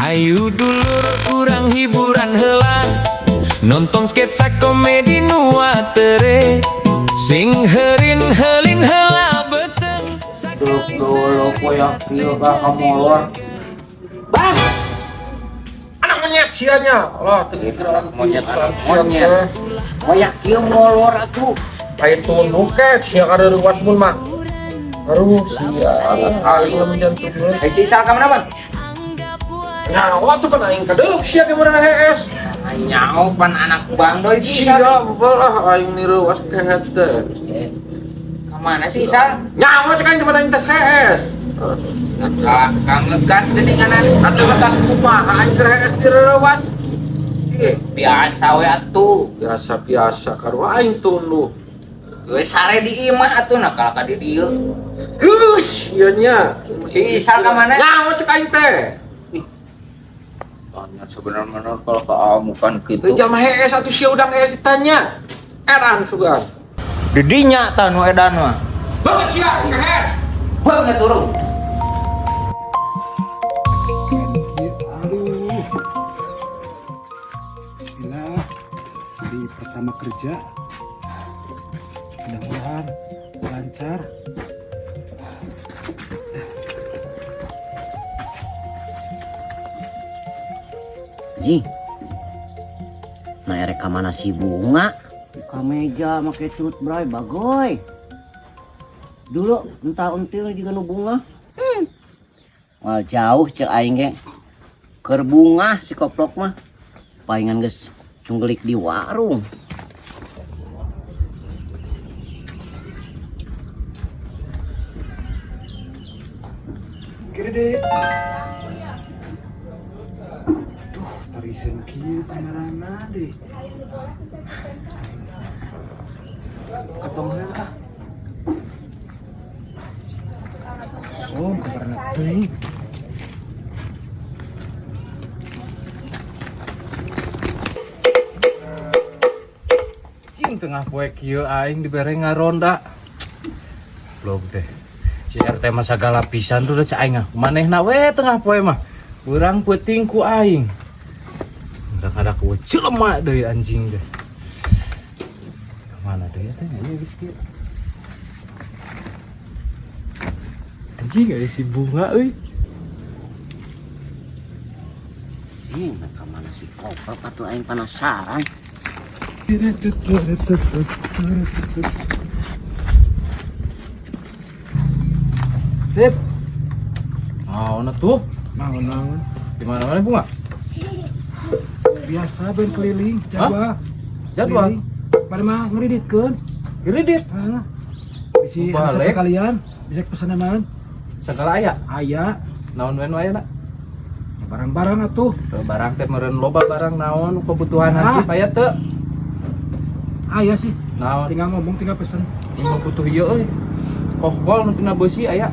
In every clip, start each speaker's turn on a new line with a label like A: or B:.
A: Hayu dulur, urang hiburan heula, nonton sketsa komedi nu atere. Sing heurin heulin heula beuteung.
B: Dulu dulu koyak kieu ka kamolor.
C: Bang! Anak monyet sia nya. Allah, teu
B: Anak monyet, anak monyet. Koyak kieu molor atuh.
C: Aya tunduh ke sia kada mun mah. Aduh, sia aing lamun jantung.
B: Eh, si Isal ka mana, Bang?
C: Nyawa tuh kan aing kadeluk sia ge meureun hees.
B: Nyaho pan anak Bang Doi si Isal.
C: Sia belah aing nireuwas kehet teh.
B: Eh, ka mana si Isal?
C: Nyawa cek aing teman aing teh hees. Terus
B: Ka ka ngegas geuninganan.
C: atuh ngegas kumaha aing keur hees direuwas.
B: Eh, biasa we atuh.
C: Biasa-biasa karua aing tunduh.
B: Geus sare di imah atuh nah kalah ka di dieu.
C: Geus, ieu nya.
B: Si Isal ka mana?
C: Nyawa cek aing teh.
B: Tanya sebenarnya kalau keamukan gitu.
C: Teu jam hees atuh sia udang hees ditanya. Edan sugan.
B: Didinya tah nu edan mah.
C: Banget sia kehet.
B: Banget turun.
D: Aduh. Bismillah. Hari pertama kerja. Mudah-mudahan lancar.
E: Anjing. Nah, erek ka mana si Bunga? Kameja make curut bray bagoy. Dulu entah until juga nu bunga. Wah, jauh cek aing ge. Keur bunga si koplok mah. Palingan geus cunggelik di warung.
D: Kredit. Duh, tarisan kieu kamarana deh. Ketong heula ah. Kosong kamarana teuing.
F: Cing, tengah poe kieu aing dibere ngaronda. Blog teh. Si RT mah sagala pisan tuh cek aing ah. Manehna we tengah poe mah. Urang peuting ku aing. Udah kada ku jelema deui anjing teh. Mana deui teh aya geus kieu. Anjing aya si Bunga euy.
E: Anjing, nah ka mana si koplok atuh aing penasaran.
D: Sip.
F: Naon tuh?
D: Naon naon.
F: Di mana-mana Bunga?
D: Biasa ben keliling jadwal.
F: Jadwal.
D: Keliling. Pada mah ngeriditkeun.
F: Kredit.
D: Hah. Bisi
F: Balik.
D: anu kalian, bisa pesanan naon?
F: Segala aya.
D: Aya,
F: Naon we nu aya na?
D: ya barang-barang atuh.
F: Tuh, barang teh meureun loba barang naon kebutuhan
D: Ah.
F: hansip aya teu?
D: Aya sih.
F: Naon?
D: Tinggal ngomong, tinggal pesen.
F: Ini mah butuh ieu euy. Kokol nu tina beusi aya.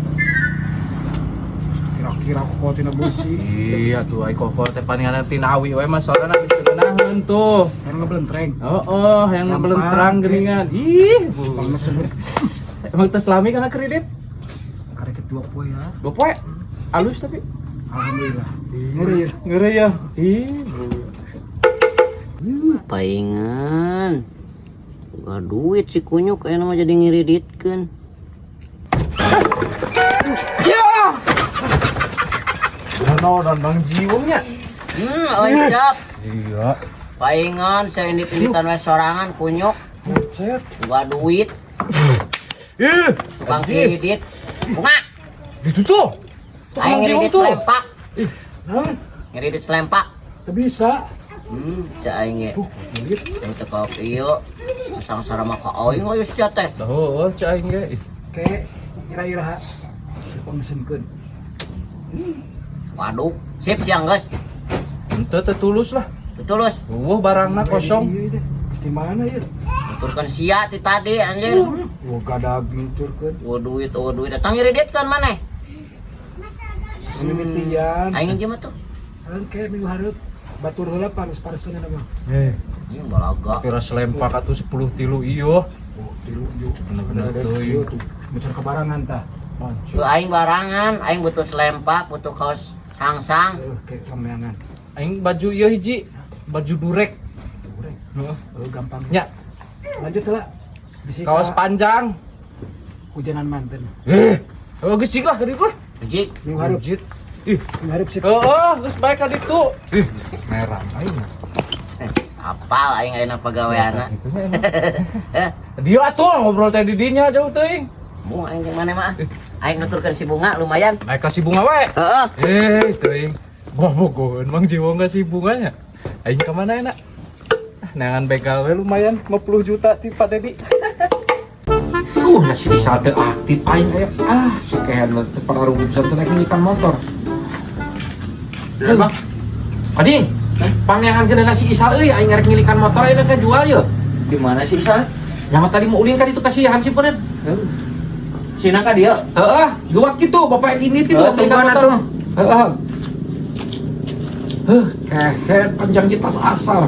D: Kira-kira kok tina beusi.
F: Iya tuh ai kokol teh paningan tina awi we mah soalna geus teu ngeunaheun tuh.
D: Kan ngebelentreng.
F: Heeh, yang
D: Gampang,
F: ngebelentrang
D: oke.
F: geuningan. Ih, bu.
D: Bang mesen
F: Emang teh selami kana kredit?
D: karek kedua poe ya.
F: Dua poe. Alus tapi.
D: Alhamdulillah. Ngeri ya.
F: Ngeri ya. Ih, bu.
E: Palingan. Gak duit si kunyuk kayaknya mah jadi ngiriditkeun.
F: Dono don bang jiwungnya.
E: Oh siap.
F: Iya.
E: Palingan saya indit-inditan we sorangan kunyuk.
D: Buset.
E: Gak duit,
F: Ih,
E: tukang
F: anjis.
E: kredit. Bunga,
F: Itu tuh. Tukang
E: aing
F: jiwung
E: ngiridit
F: tuh.
E: selempak.
D: Naon?
E: Ngiridit selempak.
D: Teu bisa.
E: Cek aing ge.
D: Duit.
E: Aing teh ka ieu. Sangsara mah ka aing aya sia teh.
F: Heuh, cek aing ge. Ih.
D: Kayak ira-ira pemesenkeun.
E: Waduh, sip siang geus.
F: Henteu teu tulus lah.
E: Tulus.
F: Eueuh barangna kosong.
D: Iya teh. Geus di mana ieu?
E: Nuturkeun sia ti tadi anjir.
D: Wah, gadag nuturkeun.
E: Oh duit, oh duit. Datang ngiriditkeun maneh.
D: Mimitian.
E: Aing jeung mah tuh.
D: Kan kayak minggu hareup batur heula panas pareseuna mah.
F: Eh,
E: Ini balaga.
F: kira selempak atuh 10 tilu ieu.
D: Oh, tilu yuk.
F: Bener-bener
D: Bener
F: tuh,
D: ieu tuh. Mecer kebarangan tah.
E: Tuh aing barangan, aing butuh selempak, butuh kaos Sangsang.
D: Oke, kameangan.
F: Aing baju ieu hiji, baju durek.
D: Goreng.
F: Heeh.
D: Oh, gampang.
F: Nya,
D: Lanjut lah. Bisi
F: kaos
D: ka
F: panjang.
D: Hujanan manten.
F: Eh, oh geus cik lah ka ditu lah.
E: Hiji.
D: Minggu hareup,
F: Anjir. Ih,
D: minggu hareup sih.
F: heeh, geus bae ka ditu. Ih, merah aing.
E: Apal aing ayeuna pagaweanna.
F: Gitu nya emang. Dia atuh ngobrol teh di dinya jauh teuing.
E: Bunga aing jeung maneh mah. Aing nuturkeun si bunga lumayan.
F: Naik kasih bunga we.
E: Heeh.
F: Eh, teuing. Bobogohan Mang Jiwo ngasih bunganya. Aing ka mana enak? Neangan begal we lumayan 50 juta ti Pak Dedi.
C: Nasi Isal teu aktif aing aya. Ah, si kehed mah teu pernah rugi pisan teh ngilikan motor. Bang. Ading, pangneangan heula si Isal euy, aing ngarek ngilikan motor ayeuna teh jual yeuh.
B: Di mana sih Isal?
C: Yang tadi mau ulin kan itu kasihan sih peureun.
B: Sina ka dia.
C: Heeh, luat gitu, bapak ini gitu
B: Heeh, tungguan atuh.
C: Heeh. Heuh, kehed panjang di tas asal.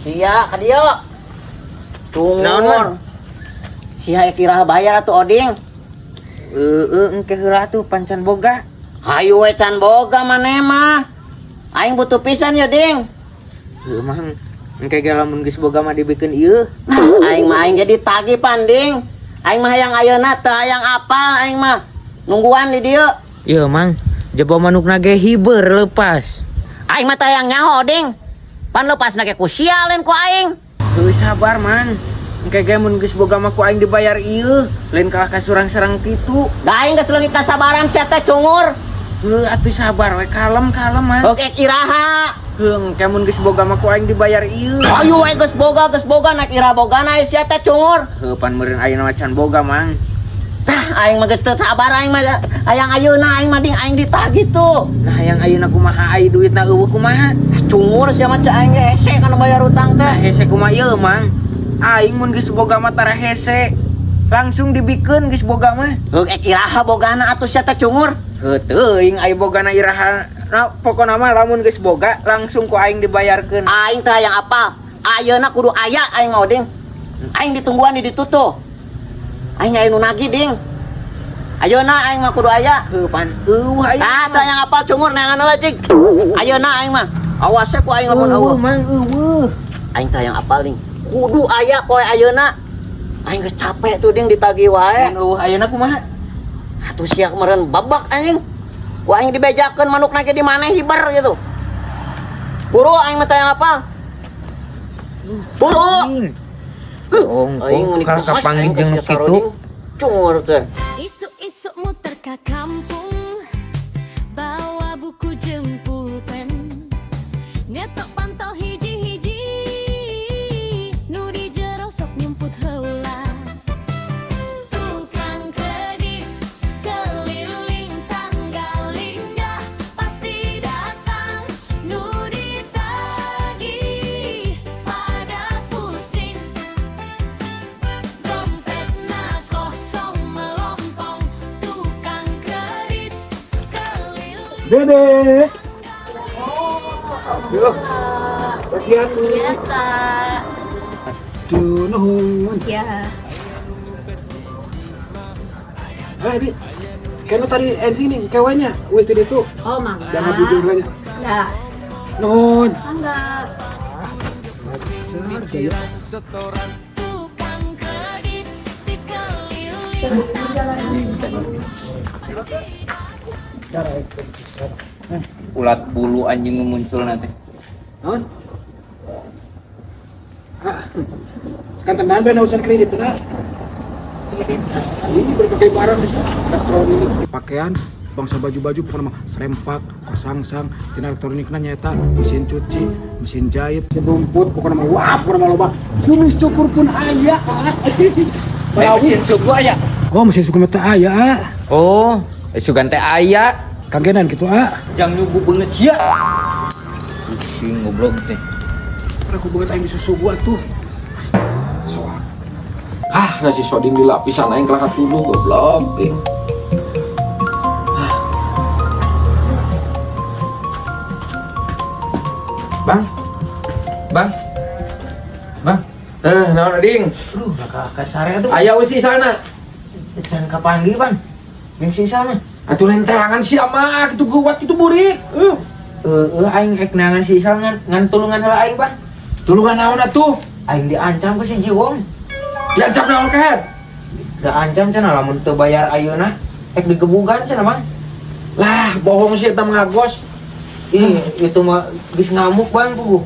E: Sia ka dieu.
B: Naon,
E: Cungur.
B: Man?
E: Sia kira bayar atuh oding.
B: Heeh, engke heula tuh pancan boga.
E: Hayu we can boga maneh mah. Aing butuh pisan ya, Ding.
B: Heuh mang. Engke ge lamun geus boga mah dibikeun ieu.
E: Aing mah aing jadi tagih panding. Aing mah hayang ayeuna teu hayang apal aing mah. Nungguan di dieu.
B: Ieu mang, jaba manukna ge hiber lepas.
E: Aing mah teu hayang nyaho, Ding. Pan lepasna ge ku sia lain ku aing.
B: Heuh sabar mang. Engke ge mun geus boga mah ku aing dibayar ieu, lain kalah ka surang-sarang kitu.
E: Da aing geus leungit kasabaran sia teh cungur.
B: Heuh atuh sabar we kalem-kalem mang.
E: Oke iraha.
B: Heuh engke mun geus boga mah ku aing dibayar ieu.
E: Ayo we geus boga naik ira bogana sia teh cungur.
B: Heuh pan meureun ayeuna mah can boga mang.
E: Tah aing mah geus teu sabar aing mah hayang ayeuna aing mah ding aing ditagih tuh.
B: Nah hayang ayeuna kumaha ai duitna eueuh kumaha?
E: Cungur sia mah cek aing ge hese kana bayar utang
B: Nah
E: teh.
B: hese kumaha ieu mang. Aing mun geus boga mah tara hese. Langsung dibikeun geus boga mah.
E: Heuk ek iraha bogana atuh sia teh cungur.
B: Heuh teuing ai bogana iraha. Nah pokona mah lamun geus boga langsung ku aing dibayarkeun.
E: Aing teh hayang apal. Ayeuna kudu aya aing mah ding. Aing ditungguan di ditu tuh. Aing aya nu nagih ding. Ayeuna aing mah kudu aya.
B: Heuh pan eueuh aing.
E: Ah, teh hayang apal cungur neangan heula cik. Ayeuna aing mah. Awas ku aing lamun
B: Eueuh
E: eueuh.
B: mang eueuh.
E: Aing teh hayang apal ding. Kudu aya poe ayeuna. Aing geus capek tuh ding ditagih wae.
B: Mun eueuh ayeuna kumaha?
E: Atuh sia kemarin babak anjing. Ku aing dibejakeun manukna ge di mana hiber gitu. Buru aing mah teh hayang apal. Buru. Aing
B: Ongkoh
E: meuni
B: kalah
E: kemas
B: kapanggih
E: aing
B: jeung
E: geus
B: nu
E: biasa
B: kitu.
E: roding. Cungur teh.
G: Isuk-isuk muter ke kampung, bawa buku jeung pulpen, ngetok pantau hiji-hiji, nu di jero sok nyumput heula. Tukang kredit keliling tanggal lingga, pasti datang nu ditagih pada pusing. Dompetna kosong melompong, tukang kredit keliling.
D: Dede. Yuk. Hati-hati.
G: Biasa.
D: Tuh, nuhun.
G: Ya.
D: Eh, Bi. Kan lu tadi enjing nih, kewenya. Wih, tadi itu.
G: Oh, mangga.
D: Jangan bujur aja.
G: Ya,
D: Nuhun.
G: mangga.
D: Lancar, gaya.
G: Tukang kredit di keliling
D: Darah itu bisa.
B: Ulat bulu anjing muncul nanti.
D: Naon? Ah, sekarang tenang bener urusan kredit nah. Ini berbagai barang elektronik, pakaian, bangsa baju-baju pokoknya mah serempak, kosangsang, tina elektronikna nyaeta mesin cuci, mesin jahit, mesin rumput, pokoknya mah wah, pokoknya mah loba. Kumis cukur pun aya.
B: Eh, mesin sugu aya.
D: Oh, mesin suku mah teh aya, ah.
B: Oh, sugan teh aya.
D: Kanggenan gitu, ah.
B: Jang nyugu beungeut sia. Pusing goblok teh.
D: Aku banget aing disusu gua tuh. Soak.
C: Ah, nasi soding di lapisan aing kalah katuduh goblok. Ding.
F: Bang. Bang. Bang.
C: Naon ding?
B: Aduh, bakal kasare tuh.
C: Aya we si sana.
B: Can kapanggih, Bang. Jeung si Isal mah.
C: Atuh lain teangan sia mah kitu geuwat kitu burik.
B: Heeh, aing ek neangan si Isal ngan tulungan heula aing, Bang.
C: Tulungan naon atuh?
B: Aing diancam ku si Jiwong.
C: Diancam naon kehed?
B: Diancam cenah lamun teu bayar ayeuna ek digebugan cenah, Bang.
C: Lah, bohong sih eta mah ngagos.
B: Ih, itu mah geus ngamuk, Bang, puguh.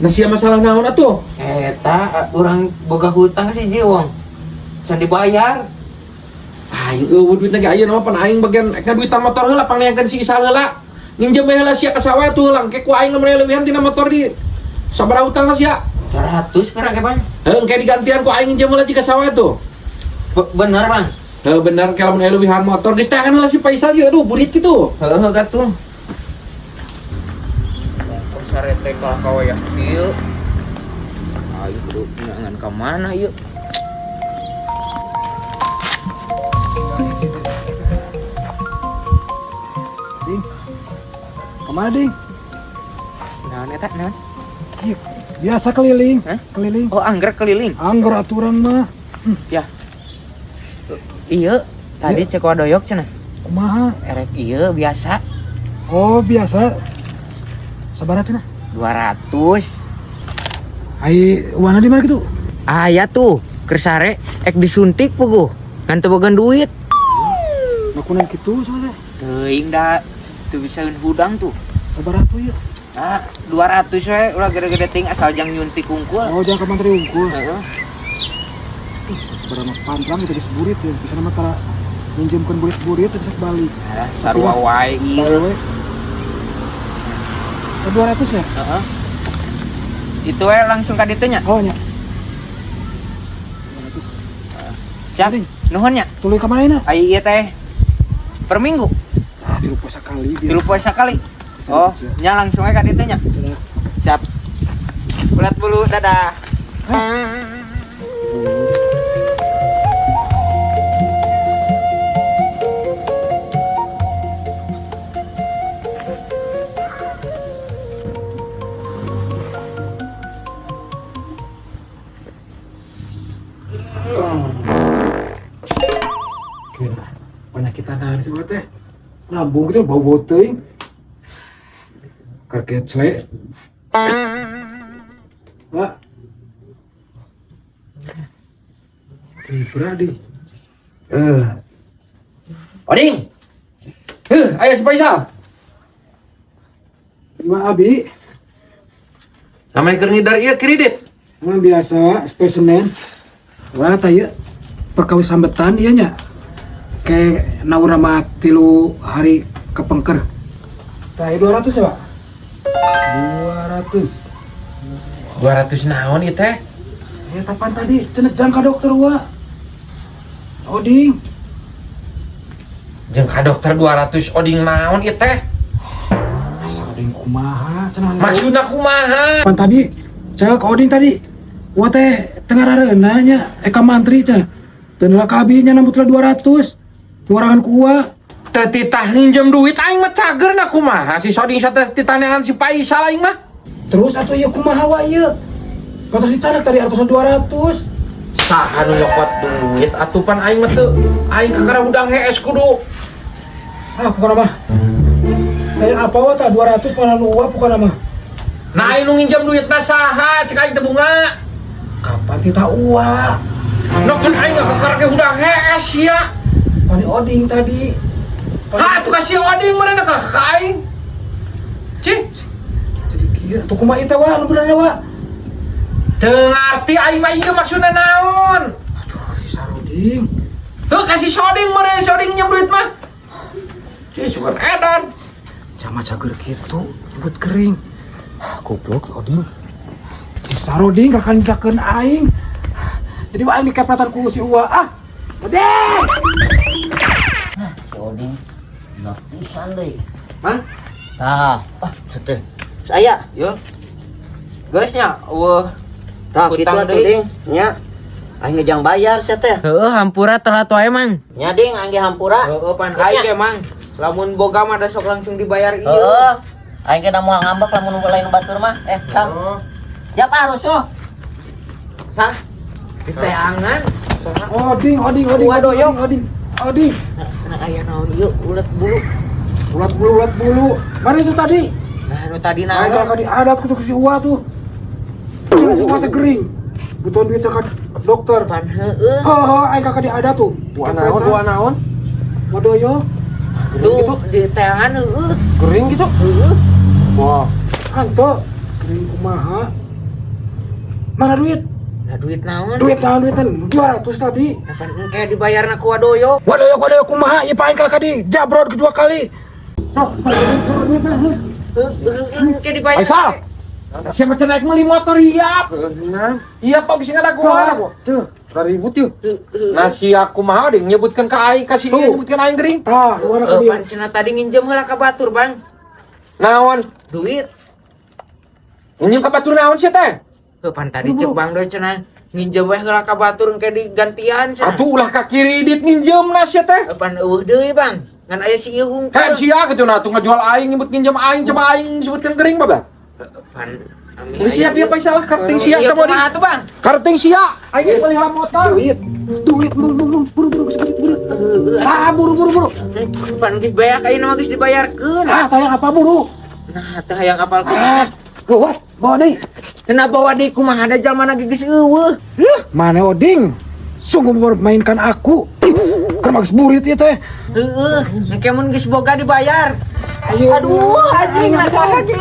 C: Nah sia masalah naon atuh?
B: Eta urang boga hutang ka si Jiwong. Can dibayar.
C: Aing eueuh duitna ge ayeuna mah pan aing bagian ek duitan motor heula pangneangkeun si Isal heula. Nginjem we heula sia ka sawah tuh heula engke ku aing lamun aya leuwihan tina motor di sabaraha hutangna sia?
B: 100 pira ge, Bang?
C: Heuh, engke digantian ku aing nginjem heula jika sawah tuh.
B: Bener, Bang.
C: Heuh bener ke lamun aya leuwihan motor geus teangan heula si Faisal ieu aduh burit kitu.
B: Heeh, katuh. Sare teh kalah kawayah kieu. Ayo kudu ngan ka mana ieu?
D: Ding. Kemana, Ding?
B: Naon eta naon?
D: Iya, biasa keliling.
B: Hah?
D: Keliling.
B: Oh, angger keliling.
D: Angger aturan mah.
B: Ya. Iya, tadi cek wadoyok cenah.
D: Kumaha?
B: Erek ieu biasa
D: Oh, biasa. Sabaraha cenah?
B: 200.
D: Ai wana di mana gitu?
B: Aya tuh, keur sare ek disuntik puguh. Ngan teu boga duit.
D: Makunan kitu soalnya.
B: Teuing da teu bisa hudang tuh.
D: Sabaraha tuh ieu?
B: Ah, 200 we ulah gede-gede ting asal jang nyuntik kungkul.
D: Oh, jangan ke mantri unggul.
B: Heeh.
D: Sabaraha mah pantrang gitu geus burit ya. Bisa mah tara minjemkeun burit-burit terus balik.
B: Alah, sarua wae ieu.
D: Bae we. Oh, 200 ya?
B: Heeh. Itu we langsung ka ditu nya.
D: Oh, nya. 200.
B: Siap.
D: Ding.
B: Nuhun nya.
D: Tuluy ka mana?
B: Ai ieu teh per minggu,
D: Ah, tilu poe sakali.
B: 3 poe sakali. Oh, nya langsung we ka ditu nya. Siap. Ulat bulu, dadah.
D: Kira penyakit naon sih teh? Lambung gitu bau-bau teuing. Kaget. Pak. Libra di.
C: Oding. Heuh, aya si Faisal.
D: Lima abi.
C: Namanya keur ngidar ieu kredit.
D: Emang biasa spesimen. Wah, tah ieu perkawis sambetan ieu nya. Kayak naura mah 3 hari kepengker. Tah ieu 200 ya, Pak? 200.
C: 200 naon ieu teh?
D: Ya tapan tadi cenah jang ka dokter wa. Oding.
C: Jeung ka dokter 200 oding naon ieu teh?
D: Asa oding kumaha cenah.
C: Maksudna kumaha?
D: Pan tadi cek oding tadi wa teh tengah rareuna nya eka mantri cenah. Teu nolak ka abi nya nambut 200. Tuarangan ku uwa.
C: Teu titah nginjem duit aing mah cager na kumaha si Soding sateh titanean si Faisal aing mah.
D: Terus atuh ieu kumaha wa ieu? Patos dicanak tadi atusan 200.
C: Saha nu nyokot duit atuh pan aing mah teu aing kakara hudang hees kudu.
D: Ah, pokona mah. Tanya apa wa tah 200 pana nu uwa pokona mah.
C: Nah aing nu nginjem duitna saha cek aing teh bunga.
D: Kapan titah uwa?
C: Nah kan aing mah kakara ge hudang hees sia.
D: Pani oding tadi.
C: Ha atuh kasih oding meureun ka ka aing. Cih.
D: Jadi kieu atuh kumaha ieu teh wa nu benerna wa?
C: Teu ngarti aing mah ieu maksudna naon?
D: Aduh, si Saruding.
C: Tuh kasih soding meureun soding nginjem duit mah. Cih, sugan edan.
D: Jama cager kitu, nyebut kering. Ah, goblok oding. Si Saruding kakan dilakeun aing. Jadi wa aing dikepretan ku si Uwa. Ah. Oding.
E: Nah, si Oding gelap pisan deui.
B: Mang?
E: Tah, ah, seteh. Saya,
B: Yo. Geus nya, eueuh.
E: Tah, kitu
B: Hutang
E: atuh,
B: deui.
E: Ding. Nya. Aing ngejang bayar sia teh.
B: Heeh, hampura telat wae, Mang.
E: Nya, Ding, aing ge hampura.
B: Heeh, pan aing ge, Mang. Lamun boga mah da sok langsung dibayar ieu.
E: Heeh. Aing ge da moal ngambek lamun lain batur mah. Sam.
B: Oh.
E: Ya, Pak, rusuh.
B: Sah? Diteangan.
D: Oding, oding, oding,
B: Waduh,
D: oding,
B: yo.
D: oding, oding.
B: Nah, aya naon ieu ulet bulu.
D: Ulat bulu, ulat bulu. Mana itu tadi?
B: Nah, nu tadi
D: Nah,
B: naon?
D: kalau di adat kudu si Uwa tuh. Cina si Uwa teh gering. Butuh duit cakap dokter.
B: Pan heueuh.
D: Heeh, aing kakak di adat tuh.
C: Dua naon, dua naon?
D: Waduh yo.
B: Tuh diteangan heueuh.
C: Gering gitu.
B: Heueuh.
C: Wah,
D: Anto, gering kumaha? Mana duit?
B: Nah, duit naon?
D: Duit naon duit 200 tadi.
B: Kapan engke dibayarna ku Wadoyo?
D: Waduh yo, waduh yo kumaha? Ieu paling kalau di jabrod kedua kali. Sok, duit duit.
B: Heueuh, engke dibayar.
C: Faisal. Siapa cenah naik meuli motor hiap? Iya, Pak bisa ngadaguan.
D: Tuh, ribut yuk.
C: Nah, sia kumaha deh nyebutkeun ka aing kasih ieu nyebutkeun aing gering.
D: Tah, mana ka
B: Heueuh,
D: dia?
B: pan cenah tadi nginjem heula ka batur, Bang.
C: Naon?
B: Duit.
C: Nginjem ka batur naon sia teh?
B: Heuh, pan tadi cek Bang Doi cenah nginjem we heula ka batur engke digantian cenah.
C: Atuh ulah ka kredit nginjem na sia teh.
B: Heuh, pan eueuh deui, Bang. Ngan aya si ieu hungkul.
C: Kayak sia gitu nah tuh ngejual aing nyebut nginjem aing coba aing sebutkeun gering babah.
B: Pan ami
C: Geus siap ya Faisal karting sia
B: Iya
C: ka bodi.
B: kumaha tuh, Bang?
C: Karting sia aing geus meuli motor.
D: Duit, duit, buru, buru, buru, buru, buru, buru, buru. Ah, buru, buru, buru.
B: Pan geus beak ayeuna mah geus dibayarkeun.
D: Ah, tayang apa buru?
B: Nah, teu hayang apal
D: Ah,
B: kumaha.
D: bawa, bawa deh.
B: Kenapa bawa deui kumaha da jalma geus eueuh.
D: Mana oding? Sungguh mempermainkan aku. Kan max burit ieu teh.
B: Heeh, engke mun geus boga dibayar.
D: Ayo.
B: Aduh, anjing nah aing.